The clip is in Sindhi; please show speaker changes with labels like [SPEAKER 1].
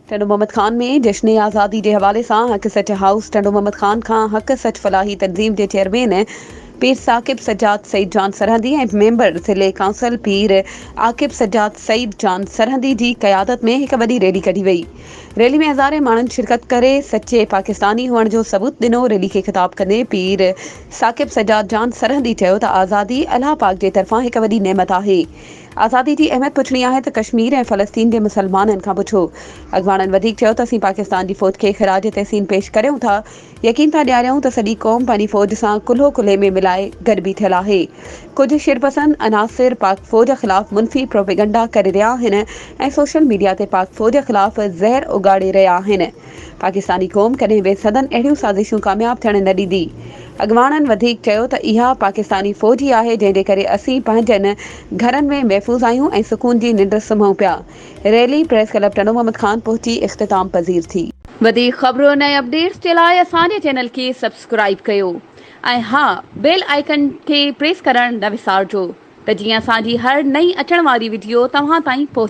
[SPEAKER 1] ٽنڊو محمد خان ۾ جشن آزادي جي حوالي سان حق سچ هائوس ٽنڊو محمد خان کان حق سچ فلاحي تنظيم جي چيئرمين پير ثاقب سجاد سعيد جان سرهندي ۽ ميمبر ضلعي ڪائونسل پير عاقب سجاد سعيد جان سرهندي جي قيادت ۾ هڪ وڏي ريلي ڪڍي وئي. ريلي ۾ هزارين ماڻهن شرڪت ڪري سچي پاڪستاني هئڻ جو ثبوت ڏنو. ريلي کي خطاب ڪندي پير ثاقب سجاد جان سرهندي چيو ته آزادي الله پاڪ جي طرفان هڪ وڏي نعمت آهي. آزادي جي اهميت پڇڻي آهي ته ڪشمير ۽ فلسطين جي مسلمانن کان پڇو. اڳواڻن وڌيڪ چيو ته اسين پاڪستان جي فوج کي خراج تحسين پيش ڪريون ٿا، يقين ٿا ڏياريون ته سڄي قوم پنهنجي فوج سان ڪلهو ڪلهي ۾ ملائي گڏ بيٺل آهي. ڪجهه شرپسند عناصر پاڪ فوج خلاف منفي پروپيگنڊا ڪري رهيا آهن ۽ سوشل ميڊيا تي پاڪ فوج خلاف زهر اڳاڙي رهيا آهن. پاڪستاني قوم ڪڏهن به سندن اهڙيون سازشون ڪامياب ٿيڻ نه ڏيندي. اڳواڻن وڌيڪ چيو ته اها پاڪستاني فوج ئي آهي جنهن جي ڪري اسين پنهنجن گهرن ۾ محفوظ آهيون ۽ سڪون جي ننڊ سمهون پيا. Rally press club Tando Muhammad Khan پهچي اختتام پذير ٿي. وڌيڪ خبرن ۽ اپڊيٽس جي لاء اسان جي چينل کي سبسڪرائيب ڪيو ۽ ها بيل آئيڪن کي پريس ڪرڻ نه وسارجو ته جيئن اسان جي هر نئين اچڻ واري وڊيو توهان تائين پهچي.